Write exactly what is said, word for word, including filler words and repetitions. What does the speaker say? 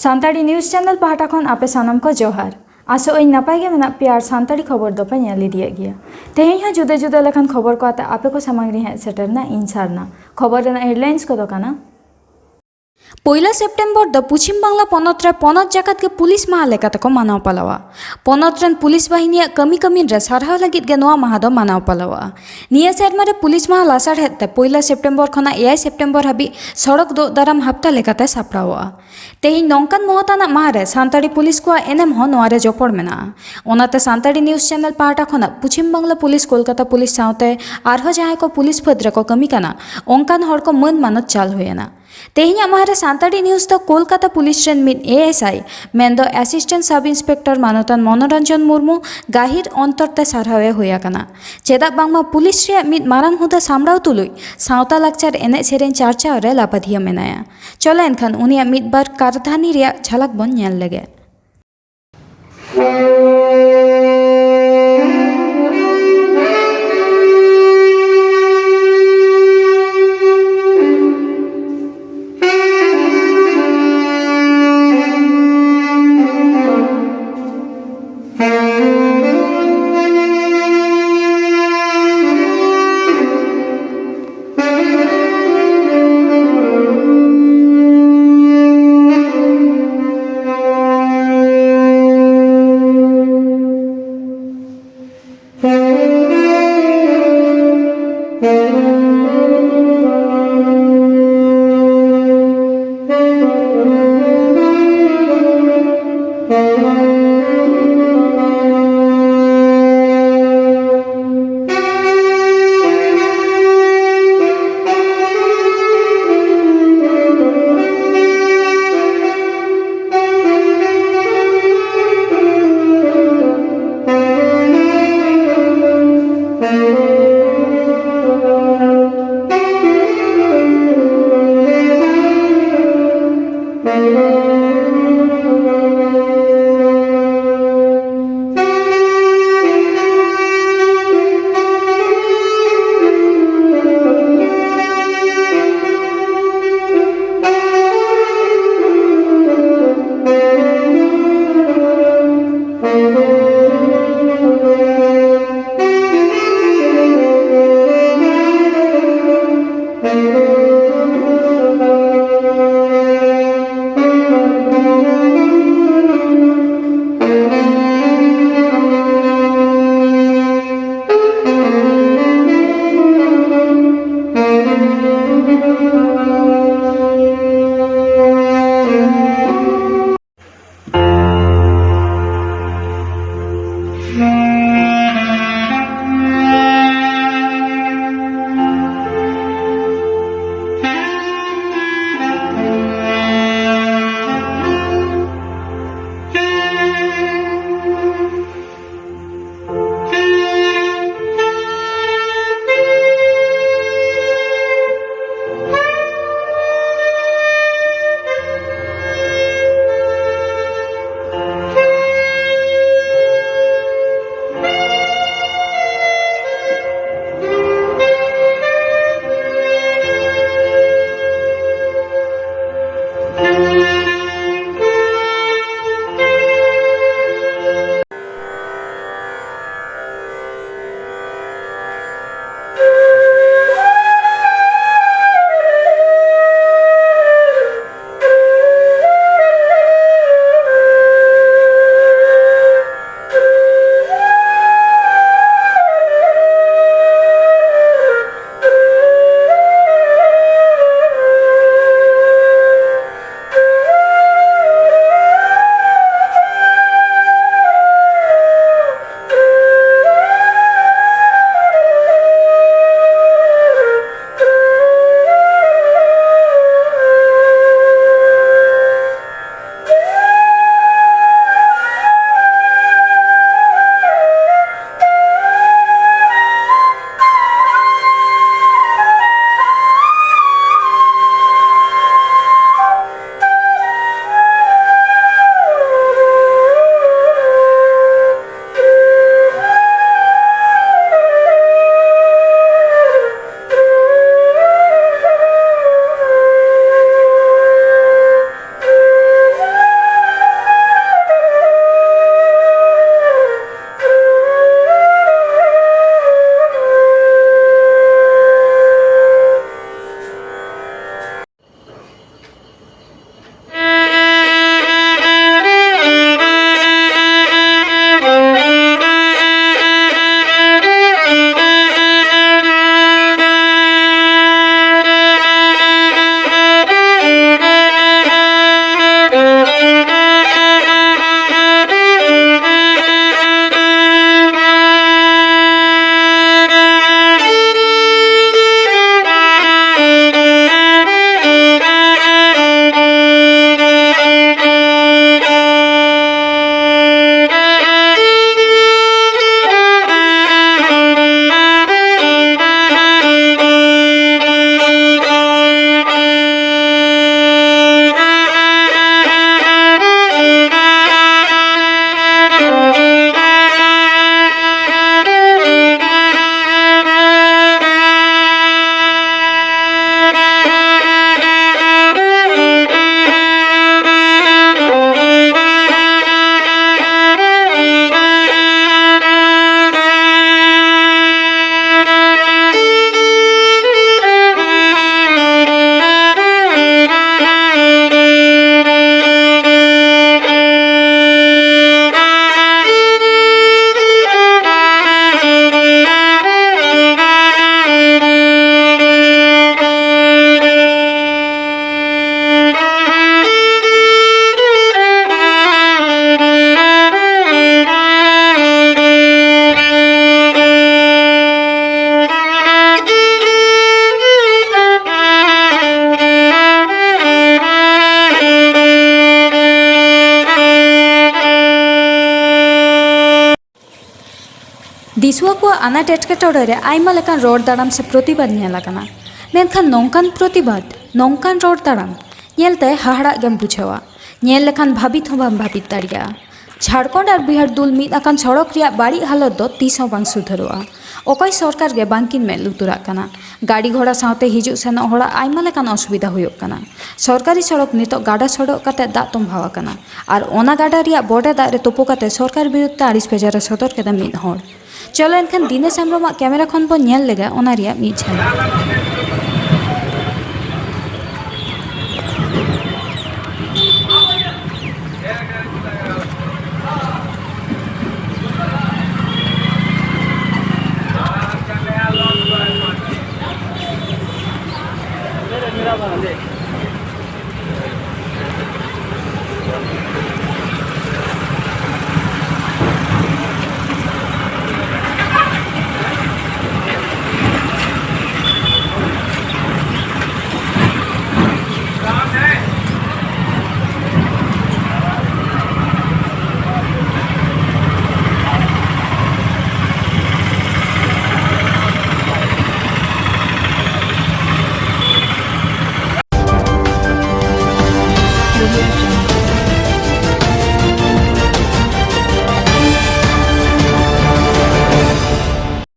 Santali news channel ᱯᱟᱦᱴᱟ ᱠᱷᱚᱱ ᱟᱯᱮ ᱥᱟᱱᱟᱢ ᱠᱚ ᱡᱚᱦᱟᱨ᱾ ᱟᱥᱚᱜ ᱟᱹᱧ ᱱᱟᱯᱟᱭ ᱜᱮ ᱢᱮᱱᱟᱜ ᱯᱮᱭᱟ ᱟᱨ ᱥᱟᱱᱛᱟᱲᱤ ᱠᱷᱚᱵᱚᱨ ᱫᱚᱯᱮ ᱧᱮᱞ ᱤᱫᱤᱭᱮᱫ ᱜᱮᱭᱟ᱾ ᱛᱮᱦᱮᱧ ᱦᱚᱸ ᱡᱩᱫᱟᱹ ᱡᱩᱫᱟᱹ ᱞᱮᱠᱟᱱ ᱠᱷᱚᱵᱚᱨ ᱠᱚ ᱟᱛᱮ ᱟᱯᱮ ᱠᱚ ᱥᱟᱢᱟᱝ ᱨᱤᱧ ᱦᱮᱡ ᱥᱮᱴᱮᱨ ᱮᱱᱟ ᱤᱧ ᱥᱟᱨᱱᱟ᱾ ᱠᱷᱚᱵᱚᱨ ᱨᱮᱱᱟᱜ ᱦᱮᱰᱞᱟᱭᱤᱱᱥ ᱠᱚᱫᱚ ᱠᱟᱱᱟ, ᱯᱩᱭᱞᱟᱹ ᱥᱮᱯᱴᱮᱢᱵᱚᱨ ᱫᱚ ᱯᱩᱪᱷᱤᱢ ᱵᱟᱝᱞᱟ ᱯᱚᱱᱚᱛ ᱨᱮ ᱯᱚᱱᱚᱛ ᱡᱟᱠᱟᱛ ᱜᱮ ᱯᱩᱞᱤᱥ ᱢᱟᱦᱟ ᱞᱮᱠᱟ ᱛᱮᱠᱚ ᱢᱟᱱᱟᱣ ᱯᱟᱞᱟᱣᱟ᱾ ᱯᱚᱱᱚᱛ ᱨᱮᱱ ᱯᱩᱞᱤᱥ ᱵᱟᱦᱤᱱᱤᱭᱟᱜ ᱠᱟᱹᱢᱤ ᱠᱟᱹᱢᱤᱱ ᱨᱮ ᱥᱟᱨᱦᱟᱣ ᱞᱟᱹᱜᱤᱫ ᱜᱮ ᱱᱚᱣᱟ ᱢᱟᱦᱟ ᱫᱚ ᱢᱟᱱᱟᱣ ᱯᱟᱞᱟᱣᱚᱜᱼᱟ᱾ ᱱᱤᱭᱟᱹ ᱥᱮᱨᱢᱟ ᱨᱮ ᱯᱩᱞᱤᱥ ᱢᱟᱦᱟ ᱞᱟᱥᱟᱲᱦᱮᱫ ᱛᱮ ᱯᱩᱭᱞᱟᱹ ᱥᱮᱯᱴᱮᱢᱵᱚᱨ ᱠᱷᱚᱱᱟᱜ ᱮᱭᱟᱭ ᱥᱮᱯᱴᱮᱢᱵᱚᱨ ᱦᱟᱹᱵᱤᱡ ᱥᱚᱲᱚᱠ ᱫᱳᱜ ᱫᱟᱨᱟᱢ ᱦᱟᱯᱛᱟ ᱞᱮᱠᱟᱛᱮ ᱥᱟᱯᱲᱟᱣᱚᱜᱼᱟ᱾ ᱛᱮᱦᱮᱧ ᱱᱚᱝᱠᱟᱱ ᱢᱚᱦᱚᱛ ᱟᱱᱟᱜ ᱢᱟᱦᱟ ᱨᱮ ᱥᱟᱱᱛᱟᱲᱤ ᱯᱩᱞᱤᱥ ᱠᱚᱣᱟᱜ ᱮᱱᱮᱢ ᱦᱚᱸ ᱱᱚᱣᱟ ᱨᱮ ᱡᱚᱯᱚᱲ ᱢᱮᱱᱟᱜᱼᱟ᱾ ᱚᱱᱟᱛᱮ ᱥᱟᱱᱛᱟᱲᱤ ᱱᱤᱭᱩᱡᱽ ᱪᱮᱱᱮᱞ ᱯᱟᱦᱴᱟ ᱠᱷᱚᱱᱟᱜ ᱯᱩᱪᱷᱤᱢ ᱵᱟᱝᱞᱟ ᱯᱩᱞᱤᱥ, ᱠᱳᱞᱠᱟᱛᱟ ᱯᱩᱞᱤᱥ ᱥᱟᱶᱛᱮ ᱟᱨᱦᱚᱸ ᱡᱟᱦᱟᱸᱭ ᱠᱚ ᱯᱩᱞᱤᱥ ᱯᱷᱟᱹᱫᱽ ᱨᱮᱠᱚ ᱠᱟᱹᱢᱤ ᱠᱟᱱᱟ, ᱚᱱᱠᱟᱱ ᱦᱚᱲ ᱠᱚ ᱢᱟᱹᱱ ᱢᱟᱱᱚᱛ ᱪᱟᱞ ᱦᱩᱭ ᱮᱱᱟ᱾ ᱛᱮᱦᱮᱧᱟᱜ ᱢᱟᱦᱟ ᱨᱮ ᱥᱟᱱᱛᱟᱲᱤ ᱱᱤᱭᱩᱡᱽ ᱫᱚ ᱠᱳᱞᱠᱟᱛᱟ ᱯᱩᱞᱤᱥ ᱨᱮᱱ ᱢᱤᱫ ᱮ ᱮᱥ ᱟᱭ, ᱢᱮᱱᱫᱚ ᱮᱥᱤᱥᱴᱮᱱᱴ ᱥᱟᱵ ᱤᱱᱥᱯᱮᱠᱴᱚᱨ ᱢᱟᱱᱚᱛᱟᱱ ᱢᱚᱱᱳᱨᱚᱧᱡᱚᱱ ᱢᱩᱨᱢᱩ ᱜᱟᱹᱦᱤᱨ ᱚᱱᱛᱚᱨ ᱛᱮ ᱥᱟᱨᱦᱟᱣ ᱮ ᱦᱩᱭ ᱟᱠᱟᱱᱟ᱾ ᱪᱮᱫᱟᱜ ᱵᱟᱝᱢᱟ ᱯᱩᱞᱤᱥ ᱨᱮᱭᱟᱜ ᱢᱤᱫ ᱢᱟᱨᱟᱝ ᱦᱩᱫᱟᱹ ᱥᱟᱢᱵᱲᱟᱣ ᱛᱩᱞᱩᱡ ᱥᱟᱶᱛᱟ ᱞᱟᱠᱪᱟᱨ ᱮᱱᱮᱡ ᱥᱮᱨᱮᱧ ᱪᱟᱨᱪᱟᱣ ᱨᱮ ᱞᱟᱯᱟᱫᱷᱤᱭᱟᱹ ᱢᱮᱱᱟᱭᱟ᱾ ᱪᱚᱞᱚ ᱮᱱᱠᱷᱟᱱ ᱩᱱᱤᱭᱟᱜ ᱢᱤᱫ ᱵᱟᱨ ᱠᱟᱨᱫᱷᱟᱹᱱᱤ ᱨᱮᱭᱟᱜ ᱡᱷᱟᱞᱟᱠ ᱵᱚᱱ ᱧᱮᱞ ᱞᱮᱜᱮ᱾ ᱫᱤᱥᱩᱣᱟᱹ ᱠᱚᱣᱟᱜ ᱟᱱᱟᱴ ᱮᱴᱠᱮᱴᱚᱬᱮ ᱨᱮ ᱟᱭᱢᱟ ᱞᱮᱠᱟᱱ ᱨᱚᱲ ᱫᱟᱲᱟᱢ ᱥᱮ ᱯᱨᱚᱛᱤᱵᱟᱫ ᱧᱮᱞ ᱟᱠᱟᱱᱟ᱾ ᱢᱮᱱᱠᱷᱟᱱ ᱱᱚᱝᱠᱟᱱ ᱯᱨᱚᱛᱤᱵᱟᱫ, ᱱᱚᱝᱠᱟᱱ ᱨᱚᱲ ᱫᱟᱲᱟᱢ ᱧᱮᱞᱛᱮ ᱦᱟᱦᱟᱲᱟᱜ ᱜᱮᱢ ᱵᱩᱡᱷᱟᱹᱣᱟ᱾ ᱧᱮᱞ ᱞᱮᱠᱷᱟᱱ ᱵᱷᱟᱹᱵᱤᱛ ᱦᱚᱸ ᱵᱟᱢ ᱵᱷᱟᱹᱵᱤᱛ ᱫᱟᱲᱮᱭᱟᱜᱼᱟ᱾ ᱡᱷᱟᱲᱠᱷᱚᱸᱰ ᱟᱨ ᱵᱤᱦᱟᱨ ᱫᱩᱞ ᱢᱤᱫ ᱟᱠᱟᱱ ᱥᱚᱲᱚᱠ ᱨᱮᱭᱟᱜ ᱵᱟᱹᱲᱤᱡ ᱦᱟᱞᱚᱛ ᱫᱚ ᱛᱤᱥ ᱦᱚᱸ ᱵᱟᱝ ᱥᱩᱫᱷᱟᱹᱨᱚᱜᱼᱟ᱾ ᱚᱠᱚᱭ ᱥᱚᱨᱠᱟᱨ ᱜᱮ ᱵᱟᱝᱠᱤᱱ ᱢᱮᱫ ᱞᱩᱛᱩᱨᱟᱜ ᱠᱟᱱᱟ᱾ ᱜᱟᱹᱰᱤ ᱜᱷᱚᱲᱟ ᱥᱟᱶᱛᱮ ᱦᱤᱡᱩᱜ ᱥᱮᱱᱚᱜ ᱦᱚᱲᱟᱜ ᱟᱭᱢᱟ ᱞᱮᱠᱟᱱ ᱚᱥᱩᱵᱤᱫᱷᱟ ᱦᱩᱭᱩᱜ ᱠᱟᱱᱟ᱾ ᱥᱚᱨᱠᱟᱨᱤ ᱥᱚᱲᱚᱠ ᱱᱤᱛᱚᱜ ᱜᱟᱰᱟ ᱥᱚᱰᱚᱜ ᱠᱟᱛᱮ ᱫᱟᱜ ᱛᱚᱸᱵᱷᱟᱣ ᱟᱠᱟᱱᱟ᱾ ᱟᱨ ᱚᱱᱟ ᱜᱟᱰᱟ ᱨᱮᱭᱟᱜ ᱵᱚᱰᱮ ᱫᱟᱜ ᱨᱮ ᱛᱩᱯᱩ ᱠᱟᱛᱮ ᱥᱚᱨᱠᱟᱨ ᱵᱤᱨᱩᱫᱷ ᱛᱮ ᱟᱹᱲᱤᱥ ᱵᱮᱡᱟᱨ ᱮ ᱥᱚᱫᱚᱨ ᱠᱮᱫᱟ ᱢᱤᱫ ᱦᱚᱲ᱾ ᱪᱚᱞᱚ ᱮᱱᱠᱷᱟᱱ ᱫᱤᱱᱮᱥ ᱦᱮᱢᱵᱨᱚᱢᱟᱜ ᱠᱮᱢᱮᱨᱟ ᱠᱷᱚᱱ ᱵᱚᱱ ᱧᱮᱞ ᱞᱮᱜᱟ ᱚᱱᱟ ᱨᱮᱭᱟᱜ ᱢᱤᱫ ᱡᱷᱟᱞᱟᱠ᱾